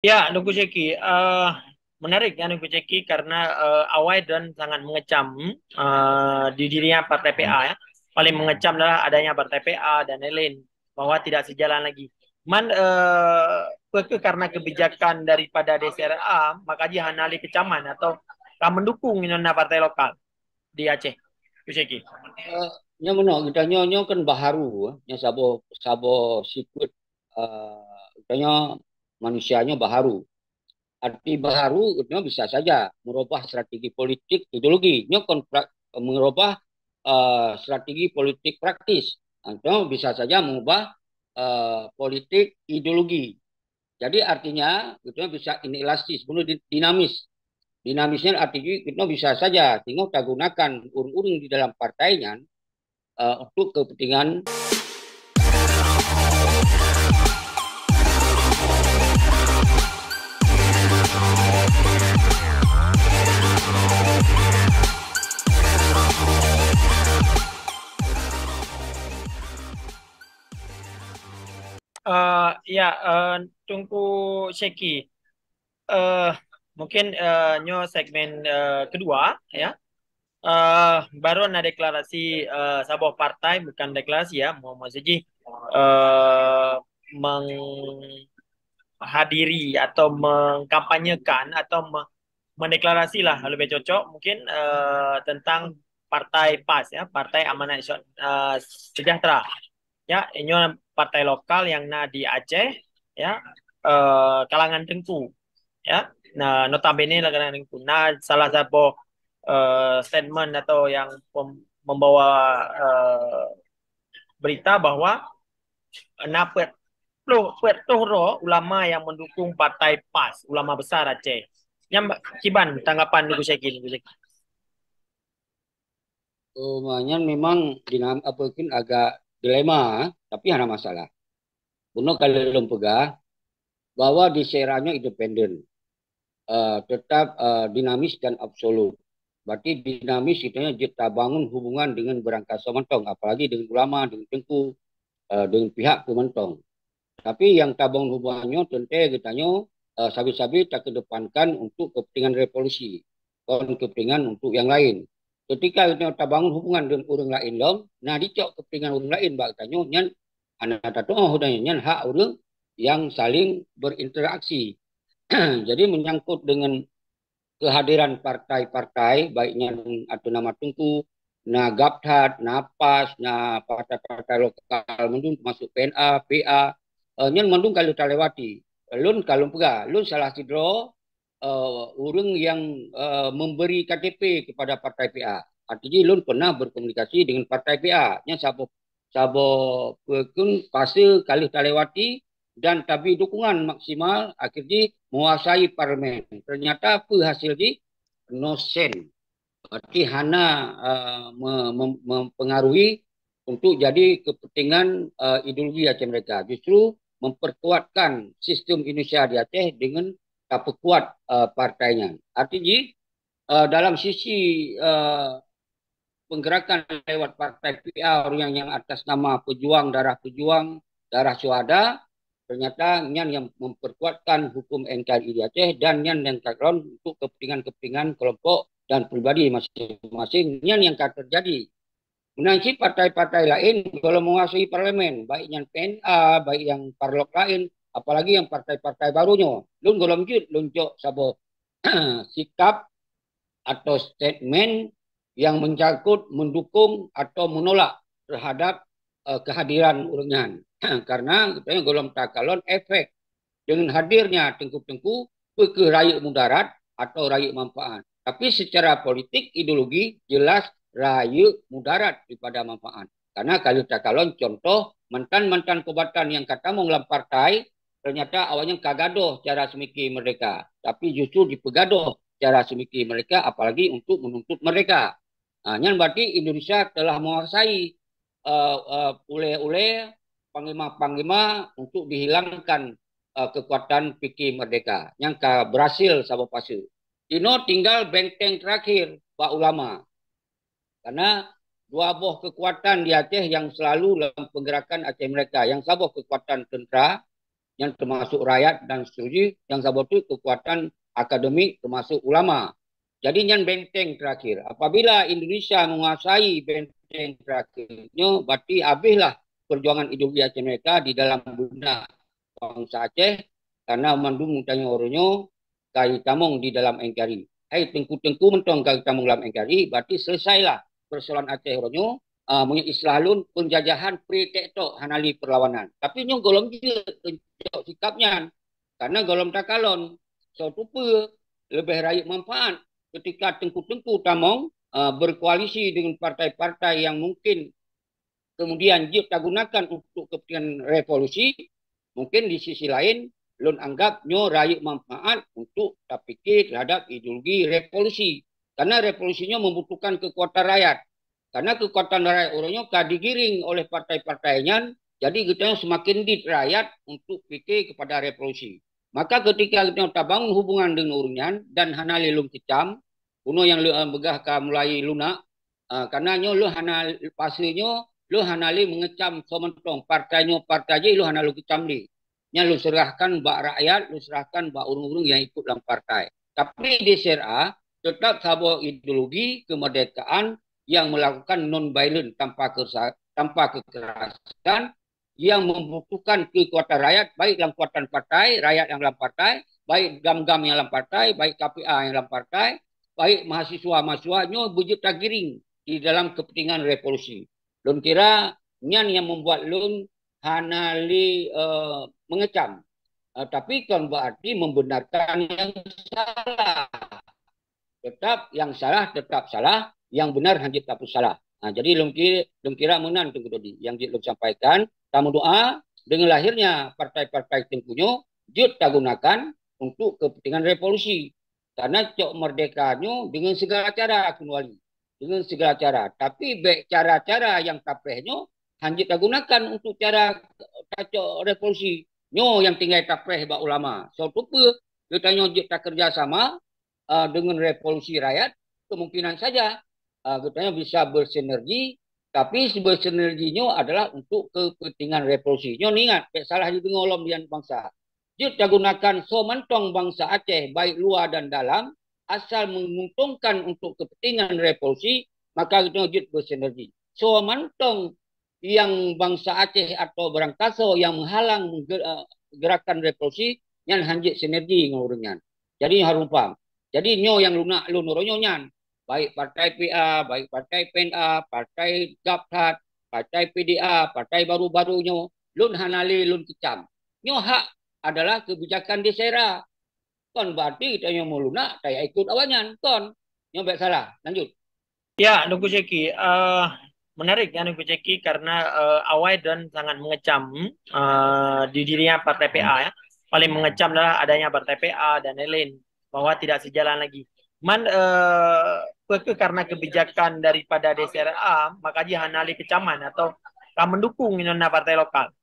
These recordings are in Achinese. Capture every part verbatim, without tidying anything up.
Ya, Teungku Syeki, eh, menarik ya Teungku Syeki karena eh, awai dan sangat mengecam eh, di dirinya partai P A ya. Paling mengecam adalah adanya partai P A dan lain-lain bahwa tidak sejalan lagi. Man eh, peke karena kebijakan daripada D C R A maka jih hana lé kecaman atau ka mendukung inoe partai lokal di Aceh. Teungku Syeki. Eh, nyoe meunoe, geutanyoe nyoe kan baharu, eh. Nyoe saboh saboh sikut eh, geutanyoe manusia nyoe baharu. Arti baharu nyoe bisa saja merubah strategi politik ideologi. Nyoe kon pra- merubah eh, strategi politik praktis. Atau bisa saja mengubah eh, politik ideologi. Jadi artinya geutanyoe bisa inelastis, bunoe di- dinamis. Dinamisnya artinya geutanyoe bisa saja tinggal tagunakan ureuëng-ureuëng di dalam partai nyan eh, untuk kepentingan Eh, ya, eh, Teungku Syeki. Eh, mungkin eh, nyoe segmen eh, kedua ya. Eh, baru na deklarasi eh, saboh partai, bukan deklarasi ya, mau maksud jih eh, menghadiri atau mengkampanyekan atau me- mendeklarasi lah lebih cocok mungkin eh, tentang partai PAS ya, Partai Amanat Syo- eh, Sejahtera. Ya, inyoe partai lokal yang na di Aceh ya, eh, kalangan Teungku ya. Nah, notabene lah kalangan Teungku. Nah, salah saboh eh, statement atau yang pem- membawa eh, berita bahwa na peuet ploh peuet toh droe ulama yang mendukung partai PAS, ulama besar Aceh. Nyan kiban tanggapan Teungku Syeki, Teungku Syeki? Oh, nyan memang dinam apa kan agak dilema, tapi hana masalah. Bunoe kalau lôn peugah bahwa di Sera nyoe independen, eh, tetap eh, dinamis dan absolut. Berarti dinamis itu jeuet tabangun hubungan dengan beurangkasoe mantong, apalagi dengan ulama, dengan teungku, eh, dengan pihak peumantong. Tapi nyang tabangun hubungan nyoe teuntée geutanyoe eh, sabe-sabe takedepankan untuk kepentingan revolusi, kon kepentingan untuk yang lain. Ketika geutanyoe tabangun hubungan dengan ureuëng lain lom, na dicok kepentingan ureuëng lain bak geutanyoe, nyan hana tatuoh udah nyan hak ureuëng yang saling berinteraksi. Jadi menyangkut dengan kehadiran partai-partai, baik nyan atau nama Teungku, na GAPTHAT, na PAS, na partai-partai lokal mandum termasuk P N A, P A, eh, nyan mandum ka lheueh talewati. Lôn ka lôn peugah, lôn salah sidroe eh, ureuëng yang eh, memberi K T P kepada partai P A. Artinya lôn pernah berkomunikasi dengan partai P A. Nyan saboh saboh peukun fase ka lheueh talewati dan tabi dukungan maksimal, akhirnya menguasai parlemen. Ternyata apa hasil jih? No sen. Berarti hana uh, me- mem- mempengaruhi untuk jadi kepentingan uh, ideologi Aceh Merdeka. Justru memperkuatkan sistem Indonesia di Aceh dengan taperkuat uh, partainya. Artinya uh, dalam sisi uh, penggerakan lewat partai P R yang yang atas nama pejuang, darah pejuang, darah syuhada, ternyata nyan yang memperkuatkan hukum N K R I di Aceh dan nyan yang kalon untuk kepentingan-kepentingan kelompok dan pribadi masing-masing. Nyan yang ka terjadi. Meunan cit partai-partai lain kalau menguasai parlemen, baik nyan P N A, baik yang parlok lain, apalagi yang partai-partai baru nyoe. Lôn golom jeuet lôn cok saboh sikap atau statement yang menyangkut mendukung atau menolak terhadap uh, kehadiran ureuëng nyan. Karena katanya golom takalon efek dengan hadirnya tengku-tengku, peukeuh rayeuk mudarat atau rayeuk manfaat. Tapi secara politik ideologi jelas rayeuk mudarat daripada manfaat. Karena kalau takalon contoh mantan-mantan kombatan yang katamong lam partai, ternyata awaknyan ka gadoh cara semikir merdeka, tapi justru dipeugadoh cara semikir mereka apalagi untuk menuntut merdeka. Ha, nyan berarti Indonesia telah menguasai uh, uh, uleh-uleh panglima-panglima untuk dihilangkan uh, kekuatan fikir merdeka yang ka berhasil saboh pasu. Ino tinggal benteng terakhir bak ulama. Karena dua boh kekuatan di Aceh yang selalu dalam pergerakan Aceh mereka, yang saboh kekuatan tentera, Nyan termasuk rakyat dan seterusnya, nyang saboh tu kekuatan akademik termasuk ulama. Jadi nyan benteng terakhir. Apabila Indonesia menguasai benteng terakhir nyoe, berarti habislah perjuangan ideologi Aceh Merdeka di dalam benak bangsa Aceh, karena mandum tanyoe uroe nyoe ka jitamong di dalam N K R I. Hai teungku-teungku mantong ka jitamong lam N K R I, berarti selesailah persoalan Aceh uroe nyoe, ah, meunyoe istilah lôn, penjajahan pre-tektok hana lé perlawanan. Tapi nyoe gohlom jeuet keu sikap nyan. Karena gohlom takalon, soe tupeue leubeh rayeuk manfaat ketika teungku-teungku tamong, ah, berkoalisi dengan partai-partai yang mungkin kemudian jeuet tagunakan untuk kepentingan revolusi, mungkin di sisi lain, lôn anggap nyoe rayeuk manfaat untuk tapikir terhadap ideologi revolusi. Karena revolusi nyoe membutuhkan kekuatan rakyat. Karena kekuatan rakyat uroe nyoe ka digiring oleh partai-partai nyan, jadi geutanyoe semakin dit rakyat untuk pikir kepada revolusi. Maka ketika geutanyoe tabangun hubungan dengan ureuëng nyan dan hana lé lôn kecam, bunoe nyang leueh beugah ka mulai lunak, ah, karena nyoe leueh hana, fase nyoe leueh hana lé mengecam soe mantong, partai nyoe partai jih leueh hana lôn kecam lé. Nyan lôn serahkan bak rakyat, lôn serahkan bak ureuëng-ureuëng nyang ikut lam partai. Tapi di S R A tetap saboh ideologi kemerdekaan yang melakukan non-violent, tanpa kersa-, tanpa kekerasan, yang membutuhkan kekuatan rakyat, baik lam kekuatan partai, rakyat yang lam partai, baik GAM-GAM yang lam partai, baik K P A yang lam partai, baik mahasiswa-mahasiswa, nyoe beujeuet tagiring di dalam kepentingan revolusi. Lôn kira nyan yang membuat lôn hana lé, eh, mengecam. Eh, tapi kon berarti membenarkan yang salah. Tetap yang salah tetap salah, yang benar hanjeuet tapeusalah. Ha, jadi lôn ki-, lôn kira meunan Teungku Dodi yang jeuet lôn sampaikan. Tameudoa dengan lahirnya partai-partai Teungku nyoe jeuet tagunakan untuk kepentingan revolusi. Karena cok merdeka nyoe dengan segala cara, Teungku Wali. Dengan segala cara. Tapi bèk cara-cara yang tapreh nyoe hanjeuet tagunakan untuk cara tacok revolusi. Nyoe yang tinggai tapreh bak ulama. Soe tupeue geutanyoe jeuet takeureuja sama, ah, dengan revolusi rakyat, kemungkinan saja, ah, geutanyoe bisa bersinergi, tapi bersinergi nyoe adalah untuk kepentingan revolusi. Nyoe ingat, bèk salah jideungoe lom nyan bansa. Jeuet tagunakan soe mantong bansa Aceh, baik luwa dan dalam, asal menguntungkan untuk kepentingan revolusi, maka geutanyoe jeuet bersinergi. Soe mantong yang bansa Aceh atau barangkasoe yang menghalang mengge-, eh, gerakan revolusi, nyan hanjeuet sinergi ngon ureuëng nyan. Jadi harus paham. Jadi nyoe yang lunak lôn uroe nyoe nyan, baik partai P A, baik partai P N A, partai GAP that, partai P D A, partai baru-baru nyoe, lôn hana lé lôn kecam. Nyoe hak adalah kebijakan di S R A. Kon berarti tanyoe meulunak tajak ikut awaknyan, kon. Nyoe bèk salah. Lanjut. Ya, Teungku Syeki, eh, menarik ya Teungku Syeki karena, eh, awai dan sangat mengecam, eh, di dirinya partai P A ya. Paling mengecam adalah adanya partai P A dan lain-lain bahwa tidak sejalan lagi. Man, eh, peue kheueh karena kebijakan daripada D S R A, maka jih hana lé kecaman atau ka mendukung inoe na partai lokal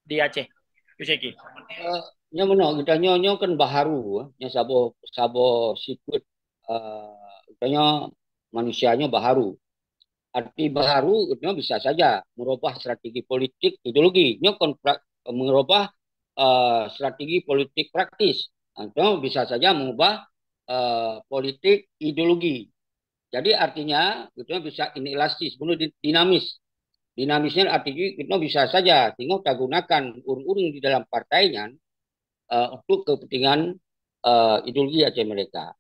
di Aceh, Teungku Syeki? Eh, nyoe meunoe, geutanyoe nyoe kan baharu, eh. Nyoe saboh, saboh sikut, eh, geutanyoe manusia nyoe baharu. Arti baharu, geutanyoe bisa saja merubah strategi politik ideologi. Nyoe kon pra-, merubah, eh, strategi politik praktis. Atau bisa saja mengubah, eh, politik ideologi. Jadi artinya, geutanyoe bisa inelastis, bunoe di-, dinamis. Dinamisnya artinya geutanyoe bisa saja, singoh tagunakan ureuëng-ureuëng di dalam partai nyan, eh, untuk kepentingan, eh, ideologi Aceh Merdeka.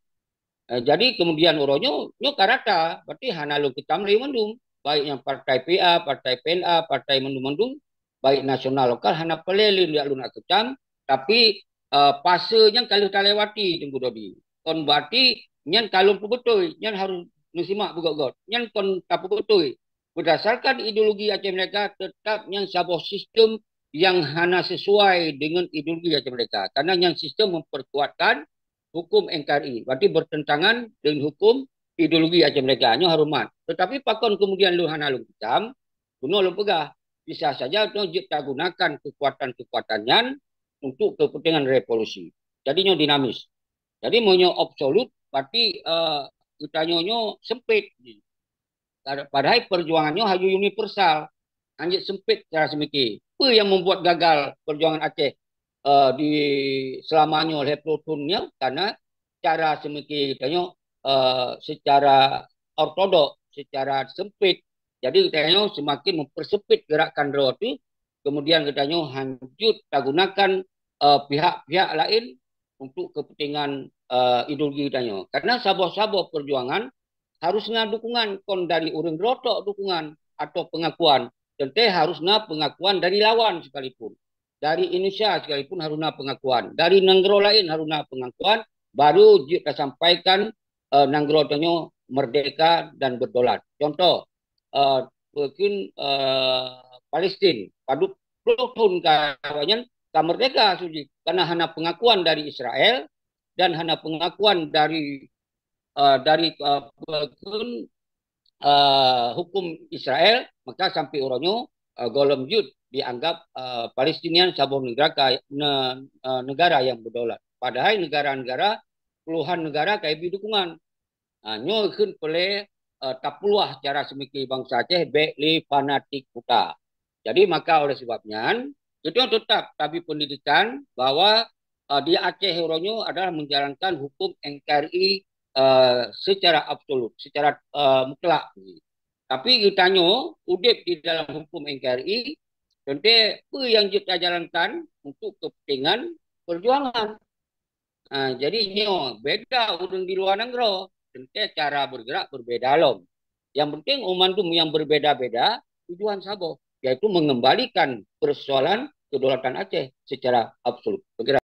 Eh, jadi kemudian uroe nyoe, nyoe ka rata, berarti hana lôn keutam lé mandum. Baik nyang partai P A, partai P N A, partai mandum-mandum, baik nasional lokal, hana peureulée lôn jak lôn keutam, tapi, eh, fase nyan ka lheueh talewati Teungku Dodi. Kon berarti nyan ka lôn peubeutôi, nyan harôh neusimak beugöt-göt. Nyan kon tapeubeutôi. Berdasarkan ideologi Aceh Merdeka, tetap nyan saboh sistem yang hana sesuai dengan ideologi Aceh Merdeka. Karena nyan sistem memperkuatkan hukum N K R I. Berarti bertentangan dengan hukum ideologi Aceh Merdeka. Nyoe harôh mat. Tetapi pakon kemudian lôn hana lôn keutam, bunoe lôn peugah, bisa saja nyoe jeuet tagunakan kekuatan-kekuatan nyan untuk kepentingan revolusi. Jadi nyoe dinamis. Jadi meunyoe absolut, berarti, eh, geutanyoe nyoe sempit. Padahai perjuangan nyoe haju universal, hanjeuet sempit cara seumiké. Peue nyang membuat gagal perjuangan Aceh, eh, di selama nyoe lhèe ploh thon nyoe, karena cara seumiké geutanyoe, eh, secara ortodok, secara sempit. Jadi geutanyoe semakin mempersempit gerakan droe tu, kemudian geutanyoe hanjeuet tagunakan, eh, pihak-pihak laén untuk kepentingan, eh, ideologi geutanyoe. Karena saboh-saboh perjuangan harus na dukungan, kon dari ureuëng droe tok dukungan atau pengakuan. Teuntèe harus na pengakuan dari lawan sekalipun. Dari Indonesia sekalipun harus na pengakuan. Dari nanggroe laén harus na pengakuan, baru jeuet tasampaikan, eh, nanggroe tanyoe merdeka dan berdaulat. Contoh, eh, mungkin, eh, Palestin, padub ploh thon ka awaknyan ka merdeka suci, karena hana pengakuan dari Israel dan hana pengakuan dari, eh, dari, eh, mungkin, eh, hukum Israel, maka sampai uroe nyoe, eh, gohlom jeuet dianggap, eh, Palestinian saboh negara ka, ne-, eh, negara yang berdaulat. Padahai negara-negara, puluhan negara ka ibi dukungan. Ha, nyoe kheun peureulèe, eh, tapeuluah cara seumiké bansa Aceh bèk lé fanatik buta. Jadi maka oleh sebab nyan, geutanyoe tetap tabi pendidikan bahwa, eh, di Aceh uroe nyoe adalah menjalankan hukum N K R I, eh, secara absolut, secara, eh, mutlak. Tapi geutanyoe udép di dalam hukum N K R I, teuntèe peue nyang jeuet tajalankan untuk kepentingan perjuangan. Ha, jadi nyoe beda ureuëng di luwa nanggroe, teuntèe cara bergerak berbeda lom. Yang penting, oh, mandum nyang berbeda-beda tujuan saboh, yaitu mengembalikan persoalan kedaulatan Aceh secara absolut. Begitu.